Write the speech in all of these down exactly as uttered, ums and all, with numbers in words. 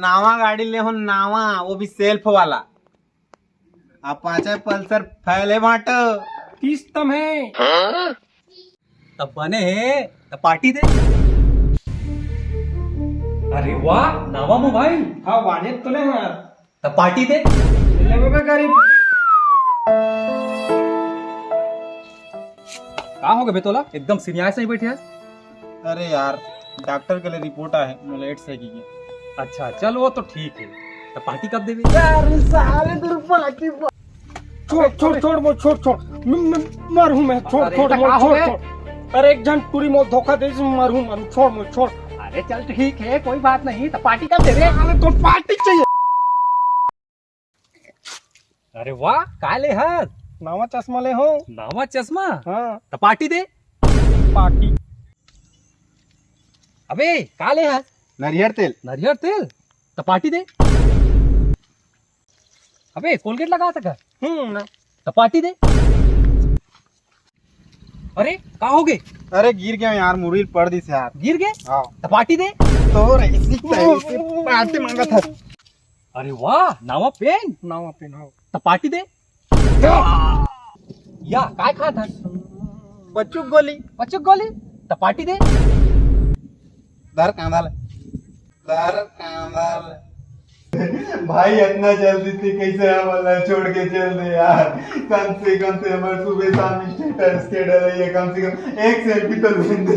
नावा गाड़ी ले हो, नावा, वो भी सेल्फ वाला। अपाचे पल्सर फैले बांट। किस्त में। तब बने हे, तब पार्टी दे। अरे वाह, नावा मोबाइल। हाँ, वाजे तो ले यार। तब पार्टी दे। ले बे गरीब। का हो गे बे तोला? एकदम सिरियास नहीं बैठे है। अरे यार, डॉक्टर के लिए रिपोर्ट आए, मोला एड्स है कि के। अच्छा, चल वो तो ठीक है। तो पार्टी कब देबे? यार, सारे दिन पार्टी पा- छोड़, छोड़, छोड़, वो छोड़, छोड़। मैं, मैं मर हूँ मैं, छोड़, अरे, छोड़, तो वो का हो छोड़, गया? छोड़। अरे, एक जन टूरी मोर धोखा दे, मर हूँ, मर हूँ, छोड़, मोर छोड़। अरे, चल ठीक है, कोई बात नहीं। तो पार्टी कब देबे? साले तो पार्टी चाहिए। अरे वाह, का ले हस? नावा चश्मा ले हो। नावा चश्मा? हाँ। त पार्टी दे। पार्टी। अबे, का ले हस? नरियर तेल। नरियर तेल? त पार्टी दे। अबे, कोलगेट लगा सका? हम्म, ना। त पार्टी दे। अरे, का हो गे? अरे, गिर गया यार, मुड़ी पड़ दिस यार। गिर गे? हाँ। त पार्टी दे। तो रे, इसी तरह से पार्टी मांगा था। अरे वाह, नावा पेन? नावा पेन, हाँ। त पार्टी दे। या, काय खात हस? पचुक गोली। पचुक गोली? त पार्टी दे। दर कांदा ले। दर कांदा ले। भाई, इतना जल्दी से कैसे हमला छोड़ के चल दे यार। कम से कम से हमर सुबह शाम स्टेटस के डलैया, कम से कम एक सेल्फी तो लेन दे।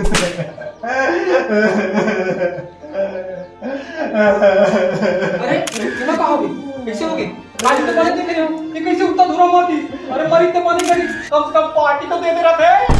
अरे, एमा का होगे? कैसे होगे? काली तो बने देखे हो, ये कैसे उतना दूर मार दी? अरे, मरी तो बने करी, कम से कम पार्टी तो दे दे रहा था।